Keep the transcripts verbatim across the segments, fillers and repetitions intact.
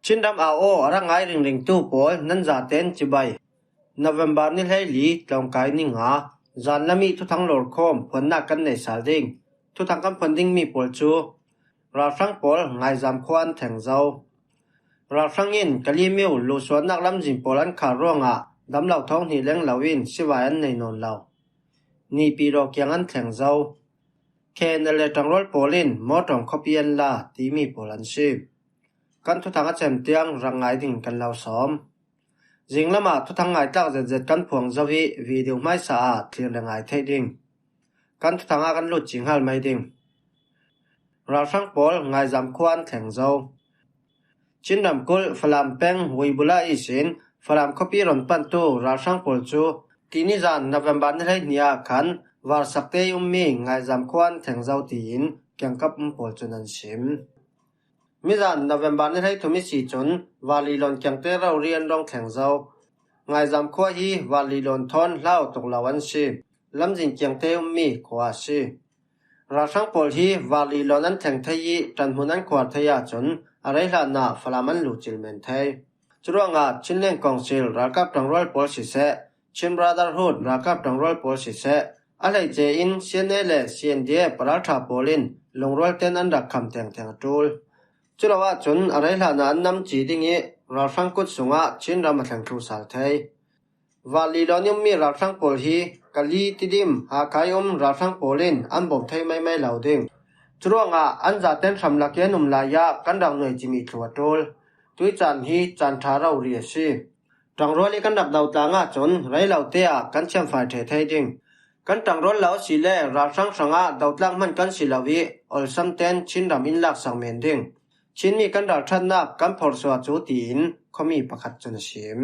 Chinram au aw a rak ngai ringringtu pawl nan zaten cibai. November ni hleili tlawngkai ni nga, zanlami thuthang lawrkhawm phuannak kan nei sal ding. Thuthang kan phuan dingmi pawl cu ralhrang pawl ngaizam khua an thleng zo. Ralhrang in Kalimiu luhsuahnak lamzin pawl an khar ruangah damlo thawng hnih leng loin sivai an nei nawn lo. Nipi raw kiang an thleng zo. K N L A ṭangrual pawl in Mawṭawng khuapi an la timi pawl an si. Kan thuthang a cem tiang rak ngai dingin kan lo sawm. Zinglamah thuthang ngaitlak zetzet kan phuang zo ih video hmaisa ah thlir le ngai theih ding. Kan thuthang ah kan lut cinghal mai ding. Ralhrang pawl ngaizam khua an thleng zo. Chin ramkulh Falam peng Weibula ihsin Falam khuapi rawn pantu ralhrang pawl cu tinizan November ni hleihnih ah khan Varsakte ih ummi ngaizam khua an thleng zo tiin kiangkap um pawl cun an sim. Mizan November ni hleithum ihsi cun Varlilawn kiangte rori an rawng thleng zo. Ngaizam khua hi Varlilawn thawn hlau tuk lo an si. Lamzin kiangte ummi khua a si. Ralhrang pawl hi Varlilawn an thleng thei ih ṭanhmun an khuar thei ahcun a rei hlanah Falam an luhcil men thei. Curuangah Chinland Council ralkap ṭangrual pawl siseh, Chin Brotherhood ralkap ṭangrual pawl siseh, a hleice in C N A le C N D F ralṭha pawl in lungrual ten an rak kham tengteng a ṭul. Culo ahcun a rei hlanah an nam ci ding ih ralhrang kut sungah Chin ram a thleng thlu sal thei. Varlilawn ih ummi ralhrang pawl hi Kali, Tidim, Hakha ih um ralhrang pawl in an bawm thei maimai lo ding. Curuangah an zaten hramlak ih an um lai ah kan rak nuai cimih thlu a ṭul. Tuih caan hi caan ṭha rori a si. Ṭangrual ih kan rak do tlang ahcun rei lote ah kan thiamfai ṭheh thei ding. Kan ṭangrual lo asile ralhrang hrangah do tlak hman kan si lo ih awlsam ten Chin ram in laksak men ding. Chinmi kan ralṭhatnak kan phorhsuah cu tiin khuami pakhat cun a sim.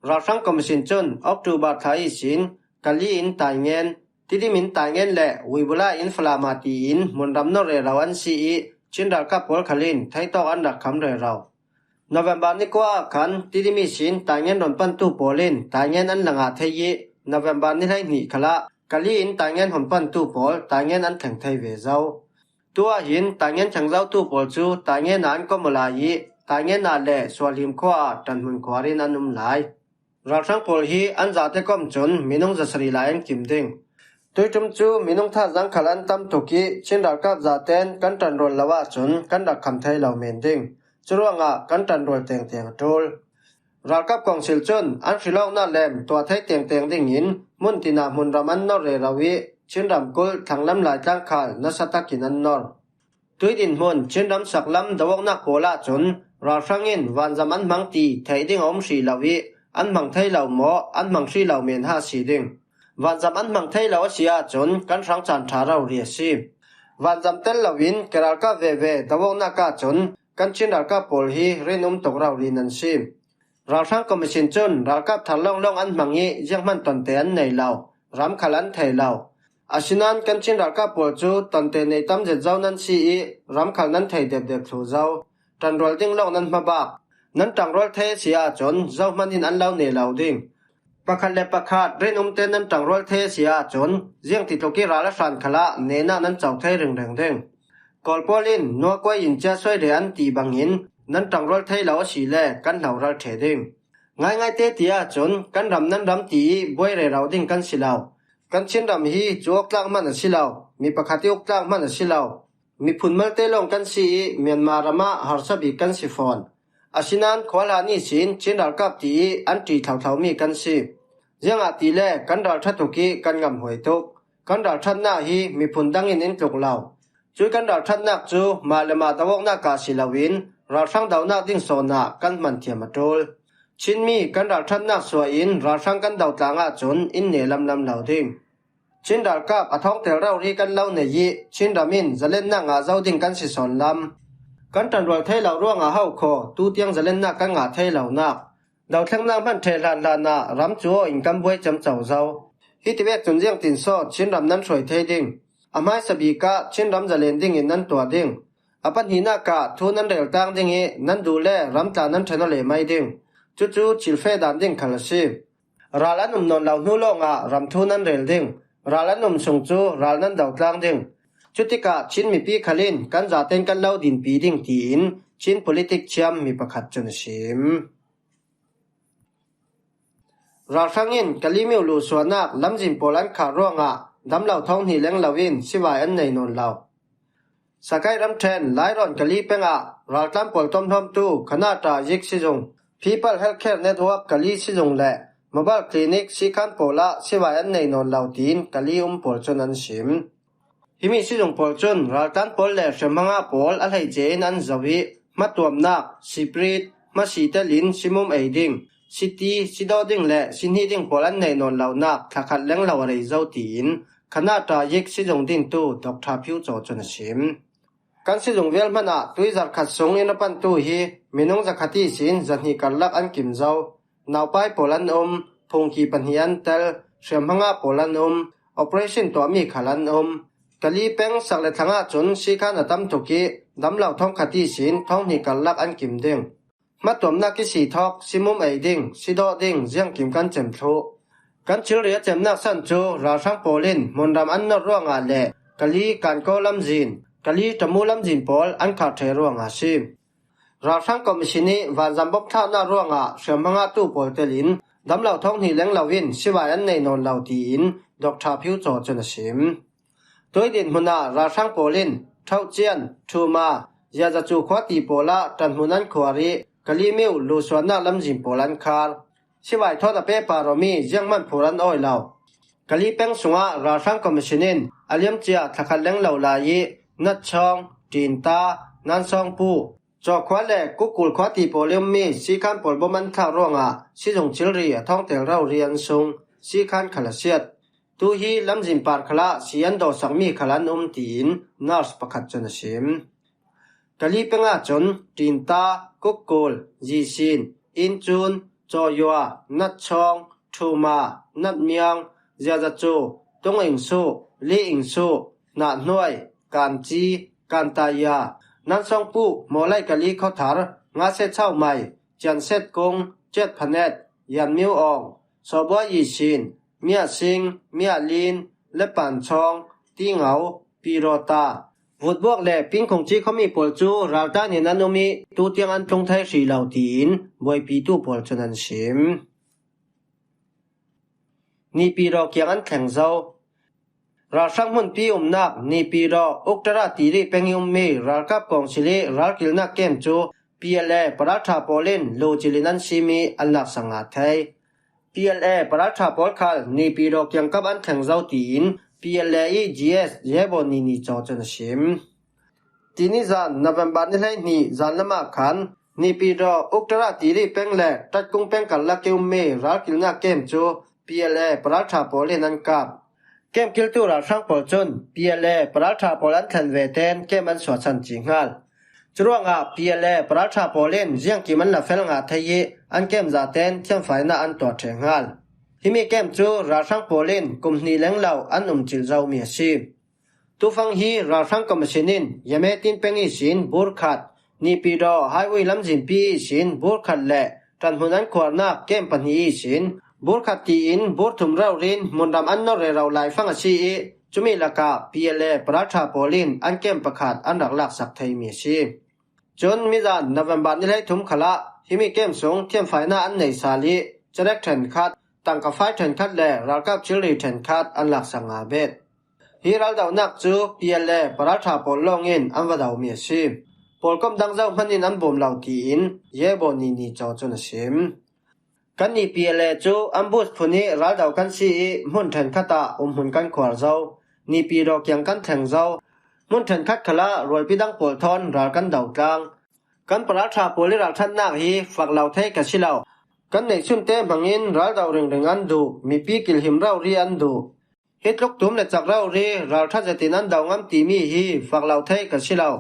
Ralhrang Commission cun October thla ihsin Kali in Taingen, Tidim in Taingen le Wibula in Falama tiin hmunram nor rero an si ih Chin ralkap pawl khal in theitawk an rak kham rero. November ni kua ah khan Tidim ihsin Taingen rawn pantu pawl in Taingen an la ngah thei ih November ni hleihnih khalah Kali in Taingen hun pantu pawl Taingen an thleng thei ve zo. Tuah hin Taingen thleng zotu pawl cu Taingen ah an kom aw lai ih Taingen ah le Sualhim khua ah ṭanhmun khuar in an um lai. Ralhrang pawl hi an zate kom cun minung zasarih lai an kim ding. Tuiṭum cu minung thazaang khal an tam tuk ih Chin ralkap zaten kan ṭanrual lo ahcun kan rak kham thei lo men ding. Curuangah kan ṭanrual tengteng a ṭul. Ralkap kawngsil cun an hrilawknak lem tuah thei tengteng dingin hmun tinah hmunram an nor rero ih Chin ramkulh thlanglam Laitlang khal nasa takin an nor. Tuih dinhmun Chin ram saklam do-awknak pawl ahcun ralhrang in vanzam an hmang ti theih ding a um hrih lo ih an hmang thei lo maw an hmang hrih lo men ha si ding. Vanzam an hmang thei lo a si ahcun kan hrang caan ṭha rori a si. Vanzam tel loin ke ralkap veve do-awknak ahcun kan Chin ralkap pawl hi rinum tuk rori nan si. Ralhrang Commission cun ralkap thar lawnglawng an hmang ih zianghman tonte an nei lo, ram khal an thei lo. Asinain kan Chin ralkap pawl cu tonte nei tam zet zo nan si ih ram khal nan thei detdet thlu zo. Ṭanrual ding lawng nan hmabak. Nan ṭangrual thei a si ahcun zohman in an lo ne lo ding. Pakhat le pakhat rinumte nan ṭangrual thei a si ahcun ziangtitluk ih ral a hran khalah nehnak nan co thei ringring ding. Kawl pawl in nuakuai in cia suai reh an ti bangin nan ṭangrual thei lo asile kan hloral ṭheh ding. Ngaingaite ti ahcun kan ram nan ram ti ih buai rero ding kan si lo. Kan Chin ram hi cu awktlak hman a si lo, mi pakhat ih uktlak hman a si lo. Miphun malte lawng kan si ih Myanmar ram ah harsa bik kan si fawn. Asinain khuahlan ihsin Chin ralkap ti ih an ṭi thlothlami kan si. Ziangahtile kan ralṭha tuk ih kan ngamhuai tuk. Kan ralṭhatnak hi miphun dang in in tluk lo. Cui kan ralṭhatnak cu mah le mah do-awknak ah si loin ralhrang donak ding sawn ah kan hman thiam a ṭul. Chinmi kan ralṭhatnak suah in ralhrang kan do tlang ahcun in ne lamlam lo ding. Chin ralkap a thawngtel rori kan lo nei ih Chin ram in zalennak ngah zo ding kan si sawn lam. Kan ṭanrual thei lo ruangah ho khaw tutiang zalennak kan ngah thei lonak. Dothlengnak hman ṭheh hlanhlan ah ram cu aw in kan buai ciamco zo. Hitivek cun ziangtin saw Chin ram nan hruai thei ding? A hmaisa bik ah Chin ram zalen dingin nan tuah ding. A pahnihnak ah thu nan rel tlang ding ih nan duh le ram tla nan ṭhen aw leh mai ding. Cucu cilfeh dan ding khal a si. Ral an um nawn lo hnu lawngah ram thu nan rel ding. Ral an um sung cu ral nan do tlang ding. Cutikah Chin mipi khal in kan zaten kan lo dinpi ding tiin Chin politics thiam mi pakhat cun a sim. Ralhrang in Kali mi lusuahnak lamzin pawl an khar ruangah damlo thawng hnih leng loin sivai an nei nawn lo. Sakai ramṭhen Lairawn Kali pengah raltlan pawl tuamhlawmtu Khanata Yik sizung, People Healthcare Network Kali sizung le Mobile Clinic sikhan pawlah sivai an nei nawn lo tiin Kali um pawl cun an sim. Himi sizung pawl cun raltlan pawl le hriamhmanga pawl a hleice in an zoh ih, hmatuamnak, siprit, hmasi telin simum ei ding, siti, sidawh ding le sihnih ding pawl an nei nawn lonak thlakhat leng lo a rei zo tiin Khanata Yik sizung dingtu Doctor Pyu Caw cun a sim. Kan sizung vial hmanah tuizarh khat sung in a pantu hi minung zakhat ihsin zahnih karlak an kim zo. Naupai pawl an um, phungki pahnih an tel, hriamhmanga pawl an um, operation tuahmi khal an um. Kali peng sak le thlangah cun sikhan a tam tuk ih damlo thawngkhat ihsin thawng hnih karlak an kim ding. Hmatuamnak ih si thawk, simum ei ding, sidawh ding, ziangkim kan cem thluh. Kan thilri a cemnak san cu ralhrang pawl in hmunram an nor ruangah le Kali Kankaw lamzin, Kali Tamu lamzin pawl an khar ṭheh ruangah a si. Ralhrang Commission ih vanzam bawmthlaknak ruangah hriamhma ngahtu pawl telin damlo thawng hnih leng loin sivai an nei nawn lo tiin Doctor Pyu Caw cun a sim. Tuidin hmunah ralhrang pawl in Ṭhohcian, Ṭhuma, Ziazacu khuati pawlah ṭanhmun an khuar ih Kali mi lusuahnak lamzin pawl an khar. Sivai thawn a pehpar awmi zianghman phur an awi lo. Kali peng sungah ralhrang commission in a liamcia thlakhat leng lo lai ih Natchawng, Ṭinta, Nansawngpu, Cawkhua le Kukkul khuati pawl i ummi sikhan pawl bawm an thlak ruangah sizung thilri a thawngtel rori an sung, sikhan khal a siat. Tu hi lamzin par khalah si an dawhsakmi khal an um tiin nurse pakhat cun a sim. Kali pengah cun Ṭinta, Kukkul, Zisin, Incun, Cawyua, Natchawng, Ṭhuma, Natmiang, Ziazacu, Tung Ingsu, Li Ingsu, Nahnuai, Kanci, Kantaya, Nansawngpu, Mawlai Kali Khawthar, Ngase Chaumai, Cianset Kung, Ciat Phanet, Yan Miu Awng, Sawbua Yisin, Mia Sing, Mia Lin, Lepan Chawng, Ti Ngau, Pi Rawta, Vutbuak le Pingkhung Ci khuami pawl cu raltan in an um ih tutiang an tlung thei hrih lo tiin buaipitu pawl cun an sim. Nipi Raw kiang an thleng zo. Ralhrang hmunpi umnak Nipi Raw Uktara Tiri peng i ummi ralkap kawngsil ih ralkilnak kem cu P L A paralṭha pawl in lucil in an sim ih an laksak ngah thei. P L A paralṭha pawl khal Nipi Raw kiangkap an thleng zo tiin P L A ih G S Yebo Nini Caw cun a sim. Tini zan November ni hleihnih zan lamah khan Nipi Raw Uktara Tiri peng le Tatkung peng karlak i ummi ralkilnak kem cu P L A paralṭha pawl in an kap. Kem kiltu ralhrang pawl cun P L A paralṭha pawl an thlen ve tein kem an suahsan ci hngal. Curuangah P L A paralṭha pawl in ziangkim an la fel ngah thei ih an kem zatein thiamfainak an tuah ṭheh hngal. Himi kem cu ralhrang pawl in kum hnih leng lo an um cilh zomi a si. Tufang hi ralhrang commission in Yame tin peng ihsin bur khat, Nipi Raw highway lamzinpi ihsin bur khat le ṭanhmun an khuarnak kem pahnih ihsin bur khat tiin bur thum rori in hmunram an nor rero laifang a si ih cumi lakah P L A paralṭha pawl in an kem pakhat an rak laksak theimi a si. Cun mizan November ni hleithum khalah himi kem sung thiamfainak an nei sal ih cerek ṭhenkhat, tangkafai ṭhenkhat le ralkap thilri ṭhenkhat an laksak ngah bet. Hi raldohnak cu P L A paralṭha pawl lawngin an va domi a si. Pawlkom dang zohman in an bawm lo tiin Yebo Nini Caw cun a sim. Kannih P L A cu ambush phun ih raldo kan si ih hmun ṭhenkhat ah umhmun kan khuar zo. Nipi Raw kiang kan thleng zo. Hmun ṭhenkhat khalah rualpi dang pawl thawn ral kan do tlang. Kan paralṭha pawl ih ralṭhatnak hi fak lo thei ka si lo. Kan neihsunte hmangin raldo ringring an duh, mipi kilhim rori an duh. Hi tluk tum le cak rori ralṭha zetin an do ngam timi hi fak lo thei ka si lo.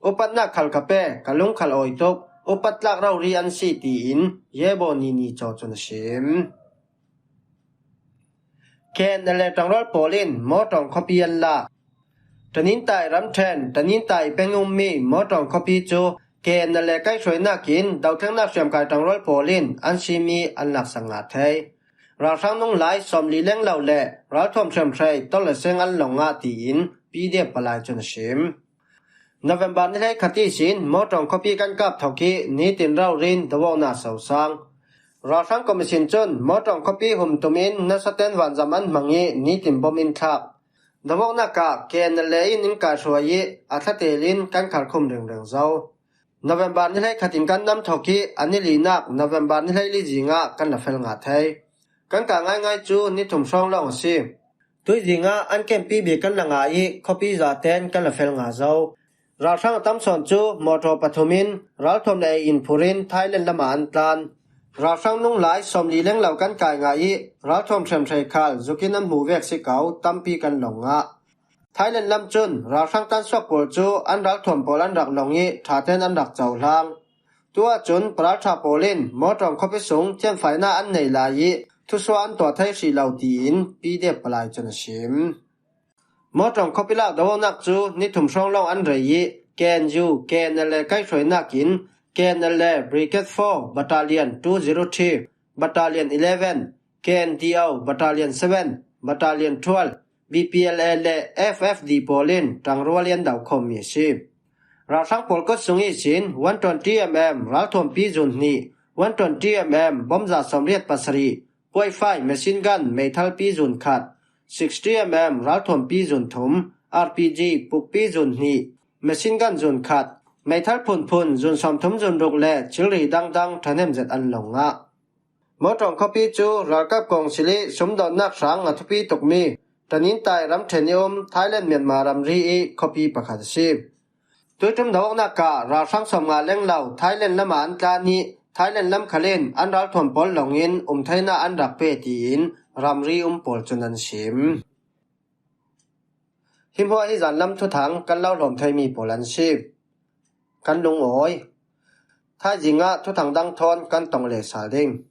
Upatnak khal ka pe, ka lung khal awi tuk, upat tlak rori an si tiin Yebo Nini Caw cun a sim. K N L A ṭangrual pawl in Mawṭawng khuapi an lak. Ṭanintai ramṭhen, Ṭanintai peng ummi Mawṭawng khuapi cu K N L A kaihhruainak in dothlennak hriamkai ṭangrual pawl in an sim ih an laksak ngah thei. Ralhrang nung lai sawmli leng lo le ralthuam hriamhrei tawlh le seng an lawng ngah tiin P D F palai cun a sim. November ni hleikhat ihsin Mawṭawng khuapi kan kap thawk hi nitin raurin dovawkna sosang. Ralhrang Commission cun Mawṭawng khuapi humtumin nasaten vanzam an hmang ih nitin bom in thlak. Dovawknak ah K N L A in in kaihruai ih a thlatel in kan kharkhum ringring zo. November ni hleikhat in kan nam thawk ih a ni linak November ni hleili zingah kan la fel ngah thei. Kan kah ngaingai cu ni thum hrawng lawng a si. Tuizing ah an kempi bik kan la ngah ih khuapi zaten kan la fel ngah zo. Ralhrang a tam sawn cu mawṭaw pathum in ralthuam le ei in phur in Thailand lamah an tlan. Ralhrang nunglai sawmli lenglo kan kai ngah ih ralthuam hremhrei khal zukin an hmuh vek si ko, tampi kan lawng ngah. Thailand lam cun ralhrang tansuak pawl cu an ralthuam pawl an rak lawng ih ṭhaten an rak cohlang. Tu ahcun paralṭha pawl in Mawṭawng khuapi sung thianfaina an nei lai ih thusuah an tuah thei hrih lo tiin P D F palai cun a sim. Mawṭawng khuapi lak dovawknak cu ni thum hrawng lawng an rei ih K N U, K N L A kaihhruainak in K N L A Brigade four, Battalion two zero three, Battalion eleven, K N D O Battalion seven, Battalion twelve, B P L A le F F D pawl in ṭangrual in an doh khawmmi a si. Ralhrang pawl kut sung ihsin one twenty M M ralthuampi zun hnih, one twenty M M bomza sawmriat pasarih, puaifai machine gun meithalpi zun khat, sixty M M ralthuampi zun thum, R P G pukpi zun hnih, machine gun zun khat, meithal phunphun zun sawmthum zun ruk le thilri dangdang ṭhahnem zet an lawng ngah. Mawṭawng khuapi cu ralkap kawngsil ih sumdawnnak hrang a thupi tukmi Tanintai ramṭhen ih um Thailand Myanmar ramri ih khuapi pakhat a si. Tuiṭum dovawknak ah ralhrang sawmnga lenglo Thailand lamah an tlan ih Thailand lam khal in an ralthuam pawl lawng in um theinak an rak pe tiin ramri um pawl cun an sim. Hi hmuah hi zanlam thuthang kan lo hlawm theimi pawl an si. Kan lungawi. Thaizing ah thuthang dang thawn kan tong le sal ding.